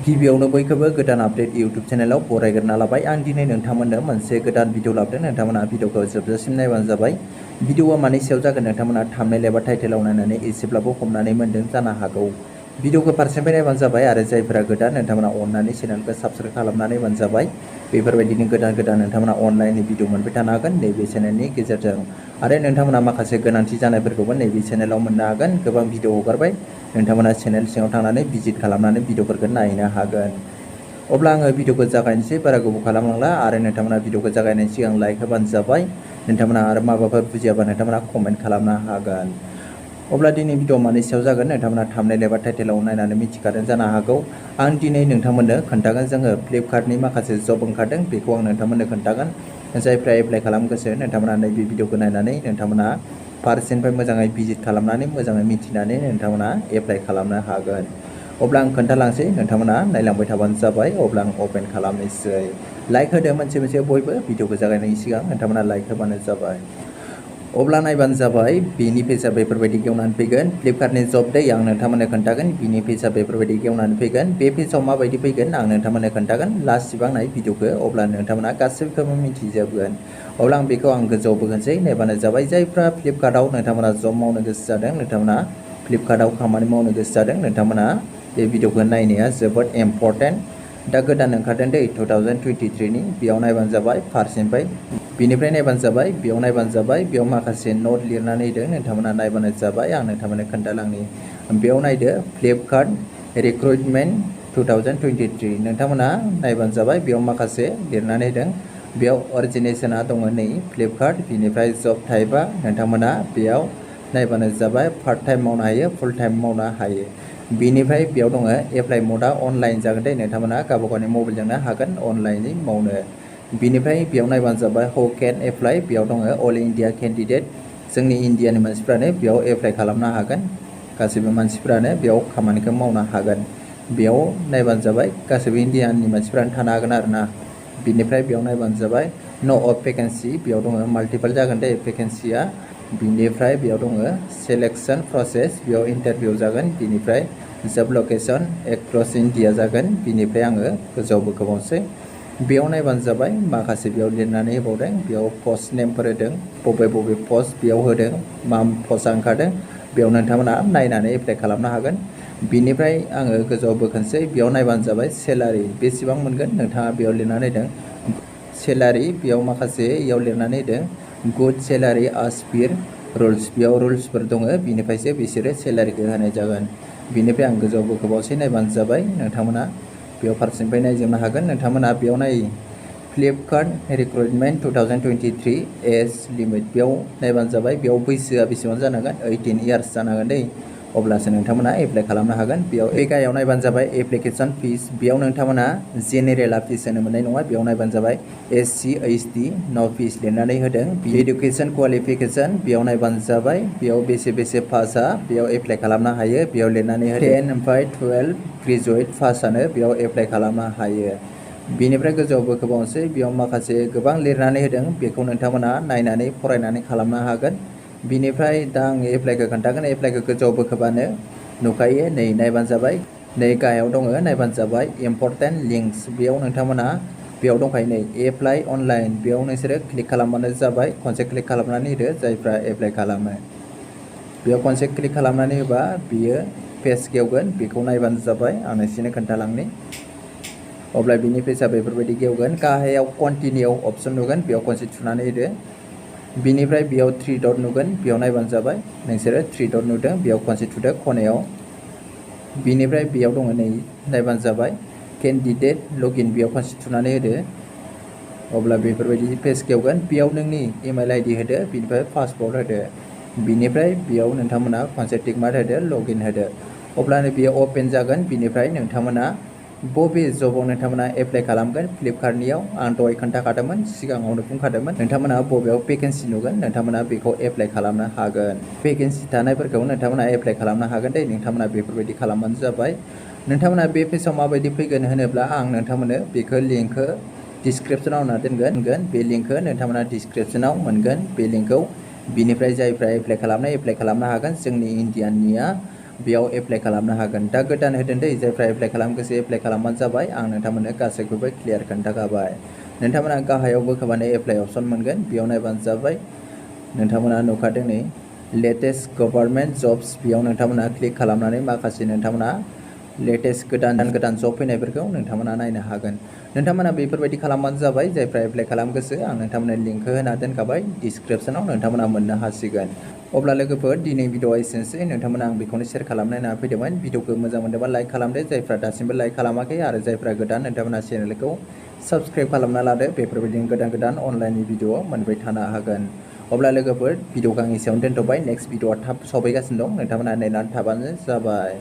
गिबियावनो बयखौबो गोदान आपडेट इउट्यूब चेनेलाव बरायग्रोना लाबाय। आं दिनै नोंथांमोननो मोनसे गोदान भिडिअ लाबोदों। नोंथांमोना भिडिअखौ जोबजासिम नायबानो जाबाय। भिडिअआ मानि सायाव जागोन नोंथांमोना थाम्बनेल एबा टाइटेलाव नायनानै एसेब्लाबो हमनानै मोन्दों जानो हागौ। भिडिअखौ फारसेनिफ्राय नायबानो जाबाय आरो जायफोरा गोदान नोंथांमोना अननानै चेनेलखौ साबस्क्राइब खालामनानै होबानो जाबाय। बेफोरबायदिनो गोदान नोंथांमोना अनलाइननि भिडिअ मोनबाय थानो हागोन नैबे चेनेलनि गेजेरजों। आरो नोंथांमोना माखासे गोनांथि जानायफोरखौबो नैबे चेनेलाव मोननो हागोन। गोबां भिडिअ हगारबाय, नोंथांमोना चेनेल सिङाव थांनानै भिजिट खालामनानै भिडिअफोरखौ नायनो हागोन। अब्ला आङो भिडिअखौ जागायनोसै, बारा गोबाव खालामलांला आरो नोंथांमोना भिडिअखौ जागायनायनि सिगां लाइक होबानो जाबाय। नोंथांमोना आरो माबाफोर बुजियाबा नोंथांमोना कमेन्ट खालामनो हागोन। अब्ला दिनै भिडिअ मानि सायाव जागोन नोंथांमोना थाम्बनेल एबा टाइटेलाव नायनानै मिथिखादों जानो हागौ। आं दिनै नोंथांमोननो खोन्थागोन जोङो फ्लिपकार्टनि माखासे जब ओंखारदों, बेखौ आं नोंथांमोननो खोन्थागोन। जायफ्रा एप्लाइ खालामनो गोसो नोंथांमोना नैबे भिडिअखौ नायनानै नोंथांमोना फारसेनिफ्राय मोजाङै भिजिट खालामनानै मोजाङै मिथिनानै नोंथांमोना एप्लाइ खालामनो हागोन। अब्ला आं खोन्थालांसै, नोंथांमोना नायलांबाय थाबानो जाबाय। अब्ला आं अपेन खालामनोसै। लाइक होदो मोनसे बयबो भिडिअखौ जागायनायनि सिगां नोंथांमोना लाइक होबानो जाबाय। अब्ला नायबानो जाबाय। बिनि पेजआ बेफोरबायदि गेवनानै फैगोन। फ्लिपकार्टनि जब डे आं नोंथांमोननो खोन्थागोन। बिनि पेजआ बेफोरबायदि गेवनानै फैगोन। बे पेजआव माबायदि फैगोन आं नोंथांमोननो खोन्थागोन। लास्टसिबां नाय भिडिअखौ, अब्ला नोंथांमोना गासैखौबो मिथिजोबगोन। अब्ला आं बेखौ गोजौआव बोगोनसै, नायबानो जाबाय। जायफ्रा फ्लिपकार्टआव नोंथांमोना जब मावनो गोसो जादों, नोंथांमोना फ्लिपकार्टआव खामानि मावनो गोसो जादों, नोंथांमोना बे भिडिअखौ नायनाया जोबोद इम्परटेन्ट। दा गोदान ओंखारदों दै 2023नि, बेयाव नायबानो जाबाय फारसेनिफ्राय। बिनिफ्राय नायबानो जाबाय, बेयाव नायबानो जाबाय। बेयाव माखासे नट लिरनानै होदों, नोंथांमोना नायबानो जाबाय। आं नोंथांमोननो खोन्थालांनि। बेयाव नायदो फ्लिपकार्ट रिक्रुटमेन्ट 2023, नोंथांमोना नायबानो जाबाय। बेयाव माखासे लिरनानै होदों। बेयाव अरिजिनेसना दङ नै फ्लिपकार्ट। बिनिफ्राय जब टाइपआ नोंथांमोना बेयाव नायबानो जाबाय। पार्ट टाइम मावनो हायो, फुल टाइम मावनो हायो। बिनिफ्राय बेयाव दङ एप्लाइ मडआ अनलाइन जागोन दे, नोंथांमोना गावबा गावनि मबाइलजोंनो हागोन अनलाइनै मावनो। बिनिफ्राय बेयाव नायबानो जाबाय हु केन एप्लाइ, बेयाव दङ अल इन्डिया केन्डिडेट, जोंनि इन्डियानि मानसिफ्रानो बेयाव एप्लाइ खालामनो हागोन। गासैबो मानसिफ्रानो बेयाव खामानिखौ मावनो हागोन। बेयाव नायबानो जाबाय, गासैबो इन्डियानि मानसिफ्रानो थानो हागोन आरोना। बिनिफ्राय बेयाव नायबानो जाबाय न' अफ भेकेन्सि, बेयाव दङ माल्टिपल जागोन दे भेकेन्सिया। बिनिफ्राय बेयाव दङ सेलेक्सन प्रसेस, बेयाव इन्टारभिउ जागोन। बिनिफ्राय जब लकेसन एक्रस इन्डिया जागोन। बिनिफ्राय आङो गोजौआव बोखाबावनोसै। बेयाव नायबानो जाबाय। माखासे बेयाव लिरनानै होबावदों। बेयाव पस्ट नेमफोर होदों, बबे पस्ट बेयाव होदों, मा पस्टआ ओंखारदों, बेयाव नोंथांमोना नायनानै एप्लाइ खालामनो हागोन। बिनिफ्राय आङो गोजौआव बोखोनोसै। बेयाव नायबानो जाबाय सेलारि बेसेबां मोनगोन नोंथाङा बेयाव लिरनानै होदों। सेलारि बेयाव माखासे इयाव लिरनानै होदों गुड सेलारि आस पिर रुल्स, बेयाव रुल्सफोर दङ, बिनिफ्रायसो बिसोरो सेलारिखौ होनाय जागोन। बिनिफ्राय आं गोजौआव बोखोबावसै, नायबानो जाबाय। नोंथांमोना बेयाव फारसेनिफ्राय नायजोबनो हागोन। नोंथांमोना बेयाव नाय फ्लिपकार्ट रिक्रुटमेन्ट 2023 एज लिमिट, बेयाव नायबानो जाबाय। बेयाव बैसोआ बेसेबां जानांगोन, 18 इयार्स जानांगोन दै, अब्लासो नोंथांमोना एप्लाइ खालामनो हागोन। बेयाव बे गाहायाव नायबानो जाबाय एप्लिकेसन फिस, बेयाव नोंथांमोना जेनेरेला फिस होनो मोननाय नङा। बेयाव नायबानो जाबाय SC ST नो फिस लिरनानै होदों। इडुकेसन क्वालिफिकेसन बेयाव नायबानो जाबाय। बेयाव बेसे पासआ बेयाव एप्लाइ खालामनो हायो, बेयाव लिरनानै होदों 10 ओमफ्राय 12 ग्रेजुवेट पासआनो बेयाव एप्लाइ खालामनो हायो। बिनिफ्राय गोजौआव बोखोबावनोसै। बेयाव माखासे गोबां लिरनानै होदों, बेखौ नोंथांमोना नायनानै फरायनानै खालामनो हागोन। बिनिफ्राय दा आं एप्लाइखौ खोन्थागोन। एप्लाइखौ गोजौआव बोखोबानो नुखायो, नै नायबानो जाबाय। नै गाहायाव दङ, नायबानो जाबाय इम्परटेन्ट लिंक्स, बेयाव नोंथांमोना बेयाव दंखायो नै एप्लाइ अनलाइन, बेयाव नोंसोरो क्लिक खालामबानो जाबाय। खनसे क्लिक खालामनानै होदो जायफ्रा एप्लाइ खालामो। बेयाव खनसे क्लिक खालामनानै होबा बियो पेज गेवगोन, बेखौ नायबानो जाबाय। आं नोंसोरनो खोन्थालांनि। अब्ला बिनि पेजआ बेफोरबायदि गेवगोन। गाहायाव कन्टिनिउ अप्सन नुगोन, बेयाव खनसे थुनानै होदो। बिनिफ्राय बेयाव 3 डट नुगोन, बेयाव नायबानो जाबाय। नोंसोरो 3 डट नुदों, बेयाव खनसे थुदो खनायाव। बिनिफ्राय बेयाव दङ नै नायबानो जाबाय केन्डिडेट लगइन, बेयाव खनसे थुनानै होदो। अब्ला बेफोरबायदि पेज गेवगोन। बेयाव नोंनि इमेल आइडि होदो, बिनिफ्राय पासवर्ड होदो। बिनिफ्राय बेयाव नोंथांमोना खनसे टिक मार्क होदो, लगइन होदो। अब्लानो बेयो अपेन जागोन। बिनिफ्राय नोंथांमोना बबे जबाव नोंथांमोना एप्लाइ खालामगोन फ्लिपकार्टनियाव, आं दहाय खोन्थाखादोंमोन, सिगाङावनो बुंखादोंमोन। नोंथांमोना बबेयाव भेकेन्सि नुगोन नोंथांमोना बेखौ एप्लाइ खालामनो हागोन। भेकेन्सि थानायफोरखौ नोंथांमोना एप्लाइ खालामनो हागोन दे। नोंथांमोना बेफोरबायदि खालामबानो जाबाय। नोंथांमोना बे पेजआव माबायदि फैगोन होनोब्ला आं नोंथांमोननो बेखौ लिंकखौ डिसक्रिप्सनाव होना दोनगोन। बे लिंकखौ नोंथांमोना डिसक्रिप्सनाव मोनगोन बे लिंकखौ। बिनिफ्राय जायफ्रा एप्लाइ खालामनो हागोन। जोंनि इन्डियानिया बेयाव एप्लाइ खालामनो हागोन। दा गोदान होदों दै जायफ्रा एप्लाइ खालामनो गोसो एप्लाइ खालामबानो जाबाय। आं नोंथांमोननो गासैखौबो क्लियार खोन्थाखाबाय। नोंथांमोना गाहायाव बोखाबानो एप्लाइ अप्सन मोनगोन, बेयाव नायबानो जाबाय। नोंथांमोना नुखादों नै लेटेस्ट गभर्नमेन्ट जब्स, बेयाव नोंथांमोना क्लिक खालामनानै माखासे नोंथांमोना लेटेस्ट गोदान जब फैनायफोरखौ नोंथांमोना नायनो हागोन। नोंथांमोना बेफोरबायदि खालामबानो जाबाय। जायफ्रा एप्लाइ खालामनो गोसो आं नोंथांमोननो लिंकखौ होना दोनखाबाय डिसक्रिपसनाव, नोंथांमोना मोननो हासिगोन। अब्ला लोगोफोर दिनै भिडिअआ एसेनोसै। नोंथांमोना आं बेखौनो शेयार खालामनो होनना फैदोंमोन। भिडिअखौ मोजां मोनदोंबा लाइक खालामदो, जायफ्रा दासिमबो लाइक खालामाखै आरो जायफ्रा गोदान नोंथांमोना चेनेलखौ साबस्क्राइब खालामना लादो। बेफोरबायदिनो गोदान अनलाइननि भिडिअ मोनबाय थानो हागोन। अब्ला लोगोफोर भिडिअखौ आं एसेयावनो दोनथ'बाय। नेक्स्ट भिडिअआ थाब सफैगासिनो दं, नोंथांमोना नायनानै थाबानो जाबाय।